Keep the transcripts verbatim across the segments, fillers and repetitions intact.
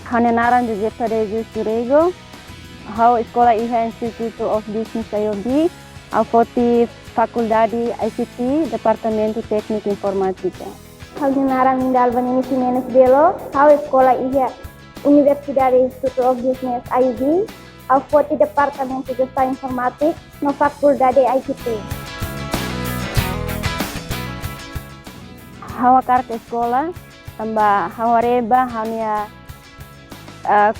Ha'u-nia naran José Tadeu Jus Durego. Ha'u eskola iha Institute of Business I O B. Ha'u foti Fakuldade I C T, Departamentu Tékniku Informátika. Ha'u-nia naran Mindalva Nini Ximenes Belo. Ha'u eskola iha Universidade Institute of Business I U B. Ha'u foti Departamentu Jestaun Informátika no Fakuldade I C T. Ha'u hakarak eskola, tanba ha'u haree ba ha'u-nia, ah,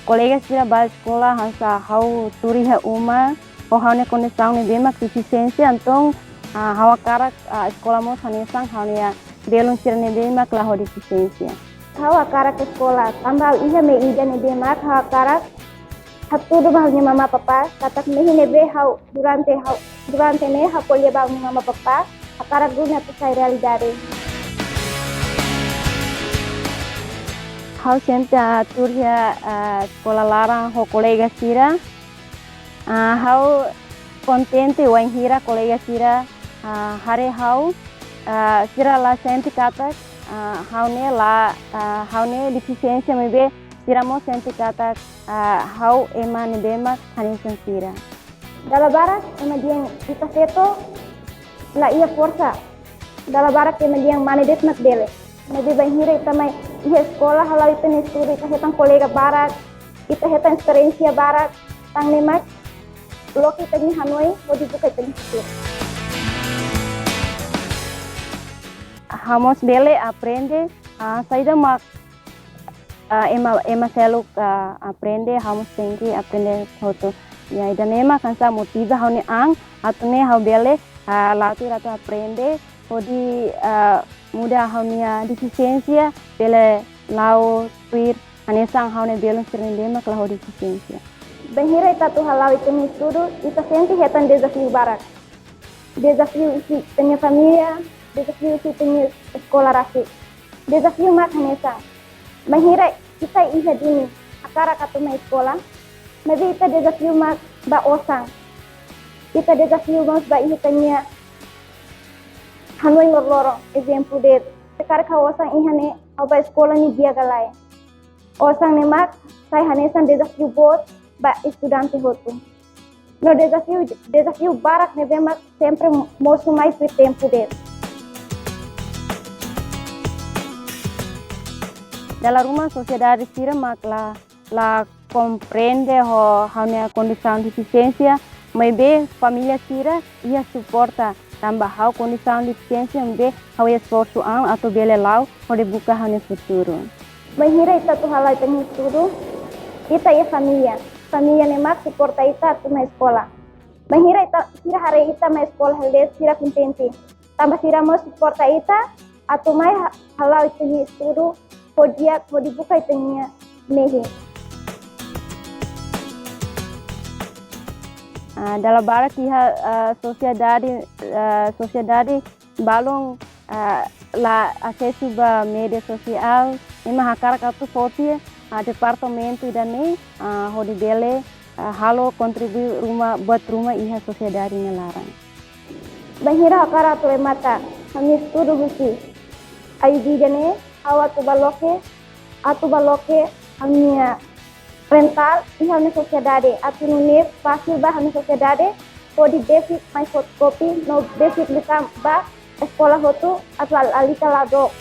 kolega sira bá eskola, hanesan ha'u tuur iha uma, ho ha'u-nia kondisaun ne'ebé mak defisiénsia, entaun, ah, ha'u hakarak, ah, eskola mós hanesan ha'u-nia belun sira ne'ebé mak la ho defisiénsia. Ha'u hakarak eskola, tanba ha'u iha mehi ida ne'ebé mak ha'u hakarak hatudu ba ha'u-nia mamá papá, katak mehi ne'ebé ha'u durante ha'u, durante ne'e ha'u ko'alia ba ha'u-nia mamá papá, hakarak duni atu sai realidade. Ha'u sente, ah, tuur iha, ah, eskola laran ho kolega sira. Ah, ha'u kontente wainhira kolega sira, ah, haree ha'u, ah, sira la sente katak, ah, ha'u ne'e la, ah, ha'u ne'e defisiénsia maibé sira mós sente katak, ah, ha'u ema ne'ebé mak hanesan sira. Dala barak ema dehan ita feto la iha forsa. Dala barak ema dehan mane de'it mak bele. Maibé bainhira ita mai iha eskola hala'o ita-nia estudu, ita hetan kolega barak, ita hetan esperiénsia barak, tan ne'e mak loke ita-nia hanoin hodi buka ita-nia futuru. Ha'u mós bele aprende, ah, saida mak, ah, ema, ema seluk, ah, aprende, ha'u mós tenke aprende hotu. Ya, ida-ne'e mak hanesan motiva ha'u-nia an, atu nune'e ha'u bele, ah, la'o tuir atu aprende, hodi, ah, muda ha'u-nia defisiénsia, bele la'o tuir hanesan ha'u-nia belun sira ne'ebé mak la ho defisiénsia. Bainhira ita atu hala'o ita-nia estudu, ita sente hetan dezafiu barak. Dezafiu husi ita-nia família, dezafiu husi ita-nia eskola rasik. Dezafiu mak hanesan. Bainhira ita iha duni hakarak atu mai eskola, maibé ita dezafiu mak ba osan. Ita dezafiu mós ba iha ita-nia hanoin loroloron, ezemplu de'it. Se karik ha'u osan iha ne'e, ha'u bá eskola nia di'ak ka lae. Osan ne'e mak sai hanesan dezafiu boot ba estudante hotu. No dezafiu, dezafiu barak ne'ebé mak sempre mosu mai tuir tempu de'it. Dala ruma sosiedade sira mak la, la komprende ho ha'u-nia kondisaun defisiénsia, maibé família sira iha suporta, tanba ha'u kondisaun defisiénsia maibé ha'u esforsu an atu bele la'o hodi buka ha'u-nia futuru. Bainhira ita atu hala'o ita-nia estudu, ita iha família. Família ne'e mak suporta ita atu mai eskola. Bainhira ita, sira haree ita mai eskola hela de'it, sira kontente. Tanba sira mós suporta ita atu mai ha-, hala'o ita-nia estudu ho di'ak, hodi buka ita-nia mehi. Ah, dala barak iha, ah, sosiedade, ah, sosiedade balun, ah, la asesu ba média sosiál, ema hakarak atu foti, ah, departamentu ida-ne'e, ah, hodi bele, ah, halo kontribui ruma, buat ruma iha sosiedade nia laran. Bainhira hakarak atu remata ha'u-nia estudu husi I U B ida-ne'e, ha'u atu bá loke, atu bá loke ha'u-nia rental iha ha'u-nia sosiedade, atu nune'e fasil ba ha'u-nia sosiedade hodi besik mai fotokopi no besik liután ba eskola hotu atu la, lalika la dook.